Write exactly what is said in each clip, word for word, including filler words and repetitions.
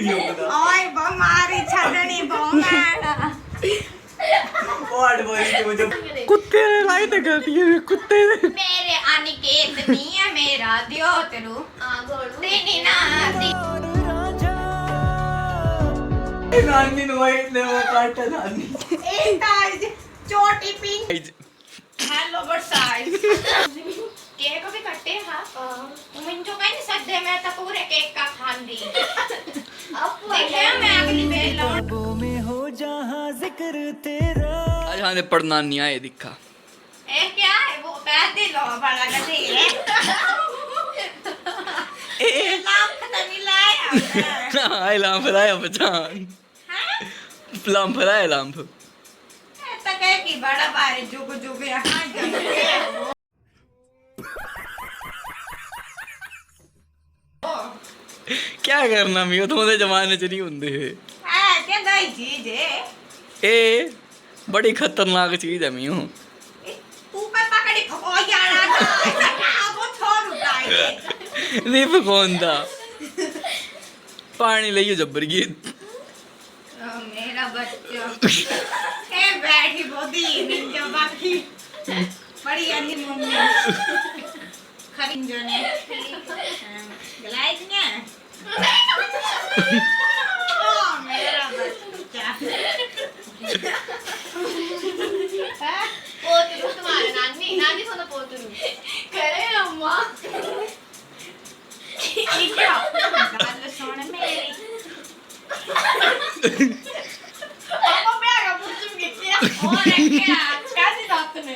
ओए बमारी छड़नी बो मैं। ओ एडवाइस की वजह। कुत्ते ने लाई ते गलती है, कुत्ते ने। मेरे अनिकेत नहीं है, मेरा दियो तेरू। हाँ, गोलू। तेरी ना दी। नानी नु वाइट ने वो काटा नानी। एक ताज चोटी पिन। हेलो बरसाई। केक भी कटे हा। हाँ। मिंजो कहीं नहीं सकते, मैं तो पूरे केक का खांदी। अब देखे मैं अगली बेर लौट। ख्वाबों में हो जहाँ जिक्र तेरा। आज हाँ दे पढ़ना नहीं आए दिखा। ए क्या है वो? पैर दे लो बड़ा गधे है। ए। लांप तो नहीं लाया। हाँ, लांप लाया बचान। हैं? लांप लाया लांप। ऐसा कह के बड़ा भारी जुग जुग यहाँ जम गया। क्या करना मी, तुहां दे जमाने च नहीं हुंदे हे। है क्या दई चीज है? ए, बड़ी खतरनाक चीज है मी। ए, तू का पकड़ी फको जाना था। वो छोड़ उठाए। नहीं फकोंदा। पानी लेइयो जब्बर गई। ओ, मेरा बच्चा। ए, बैठी बोदी, मिल जा बाकी। बड़ी अन्नी मम्मी। खड़ी जो ने। गलाए ने। ओ, मेरा बच्चा। पोतरू तुम्हारे नानी, नानी को तो पोतरू। करे अम्मा। ये क्या? गल सुन मेरी। पापा प्यारा पुरुष भी किया। और क्या? कैसी बात ने?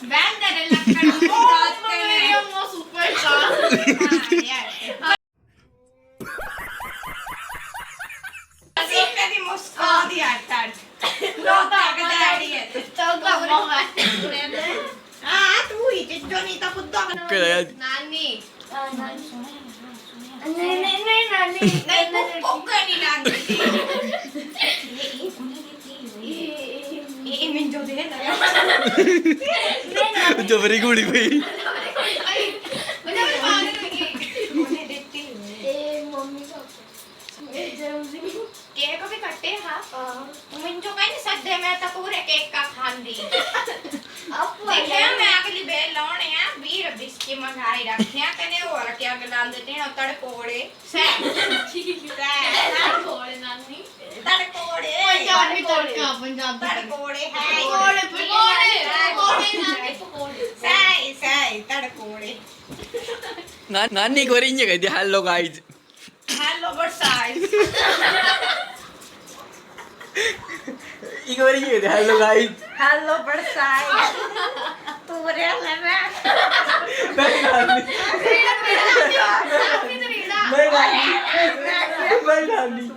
बैंड रे लक्कड़ की ओ, बात ने। मेरी अम्मा सुपरस्टार। हाँ, यार। सीने दी मुस्कान दी हर तर्ज। लोग ताकत आ रही है। चल तो अम्मा। हाँ, तू ही जिज्जो नहीं तो कुत्ता। नानी। नहीं, नहीं, नहीं, नानी। नहीं, कुक, कुक नहीं लांदी। ये, ये, ये, ये, ये, ये, ये मिंजो दे ना। जबरी घोड़ी पई। जबरी पागल हो गई। उन्हें देती हूँ। ए, मम्मी पापा। केक भी कटे हा। हाँ। मिंजो कहीं नहीं सकते, मैं तो पूरे केक का खांदी। अब देखे, मैं अगली बेर लाने हैं, बीर बिस्की मंगाई रखे हैं, कने और क्या गलांदे ते ना तड़कोड़े। सै। सै। तड़कोड़े नानी। तड़कोड़े। पंजाबी तड़का, पंजाबी तड़का। तड़कोड़े है। पकोड़े, पकोड़े, पकोड़े नानी, पकोड़े। सै, सै, तड़कोड़े। ना-, नानी को रिंज गई थी, "Hello guys।" हेलो बरसाई। एक बार ये दे, "Hello guys।" हेलो बरसाई। तू रे ले मैं। नहीं, नानी। नहीं, नानी। नहीं, नानी। नहीं, नानी।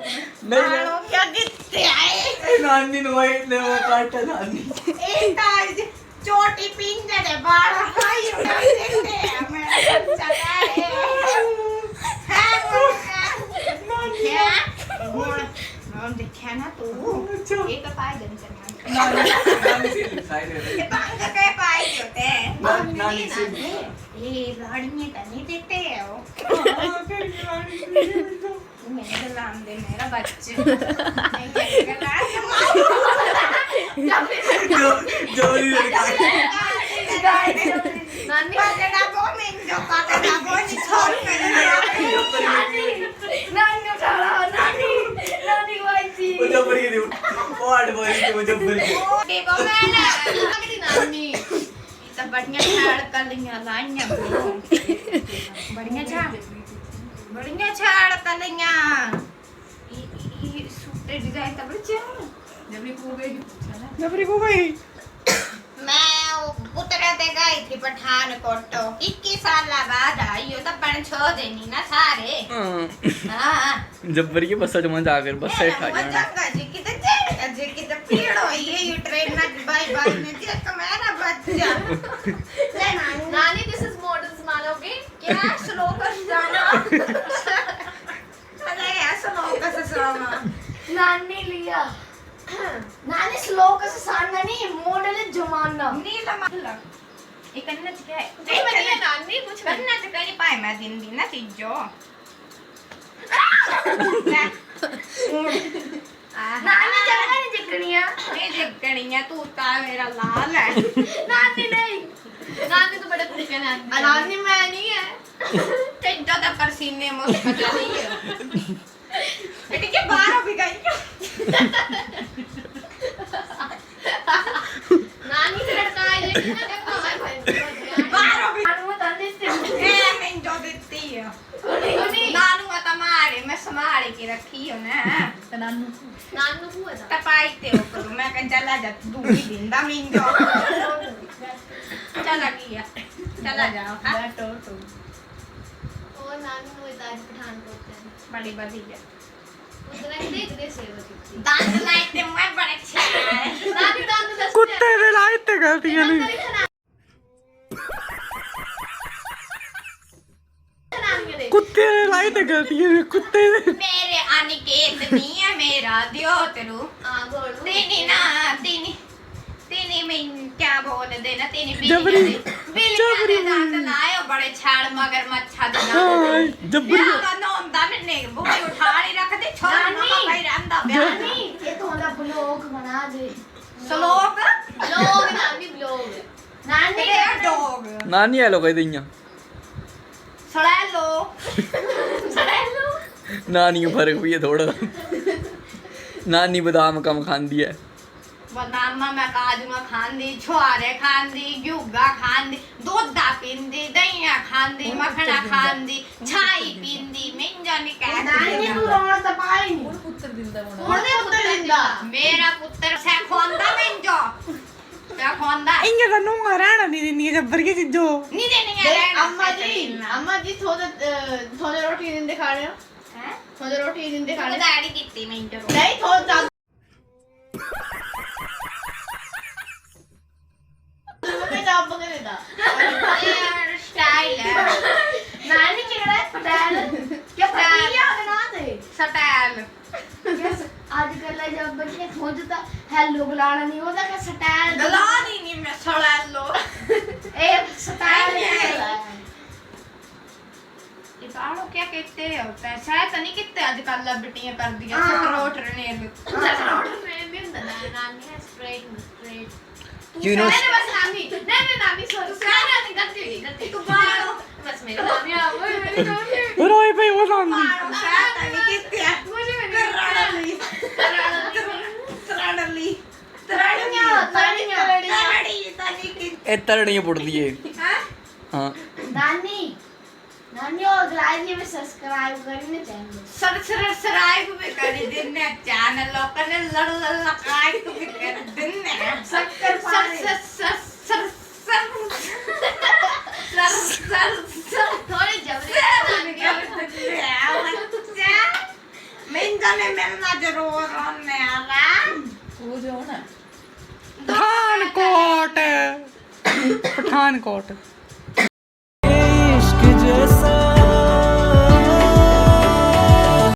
मारो क्या कित्ते आए? ए, नानी ने वो, ने वो काटा नानी। ए, ताज। चोटी पिंजरे बाल भाई उड़ा देते हैं, मेरा बच्चा है। हाँ, बोल, हाँ। क्या? बोल, नाम देखा ना तू? अच्छा। ये तो पाए दिन से नाम। नानी, नानी से दिखाई दे रही। ये बांग के पाए होते हैं। ना-, नानी से। ये रानी में तो नहीं देते हैं वो। हाँ, फिर ये रानी से। मैंने तो नाम दे मेरा बच्चा। मैं क्या करा? जो, जो भी लड़का है। नानी। पकड़ा वो, मैं जो पकड़ा वो, नहीं छोड़ मेरे। नानी, नानी उठा ला, नानी, नानी भाई जी। वो जबरी के दे, वो आठ बजे के वो जबरी के। ओ, देखो मैं ना, नानी। ये तो बढ़िया झाड़ कलियां लाइयां। बढ़िया झाड़, बढ़िया झाड़ कलियां। ये, ये, ये सूट डिजाइन तो बड़ी अच्छा है। जबरी को गई, पूछा ना। जबरी को गई। मैं वो पुतरे ते गई थी पठानकोट, इक्की साल बाद आई, यो तो पण छो देनी ना सारे। हाँ। हाँ। जबरी के बस जमा जाकर बस सेट आ गया। मजा का जी किते चढ़ का जी किते पीड़ होई है, यू ट्रेन ना बाय बाय में जे तो मेरा बच्चा। नानी, this is models मानोगे? क्या slow कर जाना? अरे, ऐसा लोग कैसे सुनावा? नानी लिया। नानी slow कैसे सानना नहीं, model है जमाना। नीला माला। ये कन्ना च क्या है? नहीं, मैं नहीं, नानी कुछ नहीं। कन्ना च कहीं पाए मैं दिन दिन ना चीजो। ले, नानी जगह नहीं जिकनिया। नहीं जिकनिया, तू ता मेरा लाल है। नानी नहीं। नानी तो बड़े फुलके नानी। नानी मैं नहीं है। टिड्डा दा परसीने मुस्क चली है। बेटी के बाहर भी गई। नानी से लड़का आए, लेकिन ना जब हमारे भाई बाहर भी। नानू तो दिस से। ए, मैं जो देती है। कोनी, कोनी। नानू का तो मारे, मैं संभाल के रखी हूँ ना। तो नानू को। नानू को है। तपाई ते हो करो, मैं कह चला जा, तू भी जिंदा मिंजो। चला गया, चला जाओ, हाँ? बैठो, बैठो। और नानू ने आज पठानकोट से। बड़ी बढ़िया। उधर देख दे सेवा कितनी। दांत लाए ते मैं बड़े अच्छे हैं। नानी दांत दस कुत्ते दे लाए ते गलतियां नहीं। कुत्ते दे लाए ते गलतियां नहीं, कुत्ते दे। मेरे अनिकेत नहीं है, मेरा दियो तेरू। हाँ, बोलू। तेरी ना, तेरी तिनी मैं क्या बोल दे ना, तिनी बिल्ली जबरी, दे, बिल्ली जबरी दे दांत बोली। लायो, बड़े छाल मगरमच्छा दे दांत। हाँ, जबरी। ब्याह का नोंदा मैंने बुढ़ी उठाली रख दी, छोरा नानी। मामा भाई रंदा ब्याह। नानी, ये तो वाला ब्लॉग बना दे। श्लोक? ब्लॉग नानी, ब्लॉग। नानी तेरा डॉग। नानी हेलो कह दइयां। सड़ैलो। सड़ैलो। नानी को फर्क भी है थोड़ा। नानी बादाम कम खांदी है। बादामा मैं काजूआ खांदी, छुआरे खांदी, घिउगा खांदी, दुद्धा पींदी, दहिया खांदी, मखना खांदी, छाई पींदी, मिंजो नहीं कहती। नानी तू रोड तपाई नहीं। कौन पुत्र दिंदा होना? कौन पुत्र दिंदा? मेरा पुत्र सै खोंदा मिंजो। क्या खोंदा? इंगे तो नूंगा रहना नहीं दिंदी जब्बर की चीजो। नहीं देनी है, देख, रहना अम्मा जी, अम्मा जी, थोड़े, अ, थोड़े रोटी नहीं दिखा रहे हो? हैं? थोड़े रोटी नहीं दिखा रहे हो? दाढ़ी कितनी मिंजो। नहीं, थोड़ा ज्यादा। मैं जॉब पकड़ लेता। यार, स्टाइल है। नानी केड़ा है? स्टाइल। क्या पता क्या होना थे? स्टाइल। यस, आजकल जब बच्चे खोजता हेलो बुलाना नहीं होता, क्या स्टाइल? बुला नहीं, नहीं, मैं स्टाइल लो। ए, स्टाइल नहीं, नहीं। ये बालों क्या कहते होते हैं? शायद तो नहीं कहते आजकल लबटियां कर दिया, हाँ। सटरोट रनेल। सटरोट रनेल भी होंदा ना, नानी है स्ट्रेट, स्ट्रेट। You know मैंने बस नानी, नहीं, नहीं, नानी, सॉरी, सॉरी, नानी, गलती हुई, गलती। तू बालों। बस मेरी नानी आ, वो मेरी नानी। रोई पई वो नानी। बालों, शायद तो नहीं कहते हैं। मुझे मेरी नानी। तरड़ली, तरड़ली, तरड़ली। तरणियां, तरणियां। तरड़ी, तरड़ी। ए, तरड़ियां पुटदी है। हाँ? हाँ। नानी, नानी, और लाइव भी सब्सक्राइब करने चाहिए। सर, सर, सब्सक्राइब भी कर देने, चैनल लोगों ने लड़, लड़, लाइक भी कर देने। शक्कर सर, पानी। Sir, sir, sir, sir, sir, sir, sir. थोड़ी जबरी सर नानी। भी कर देने, बच्चा। मिंजो ने मिलना जरूर होने वाला। वो जो है ना। पठानकोट। पठानकोट।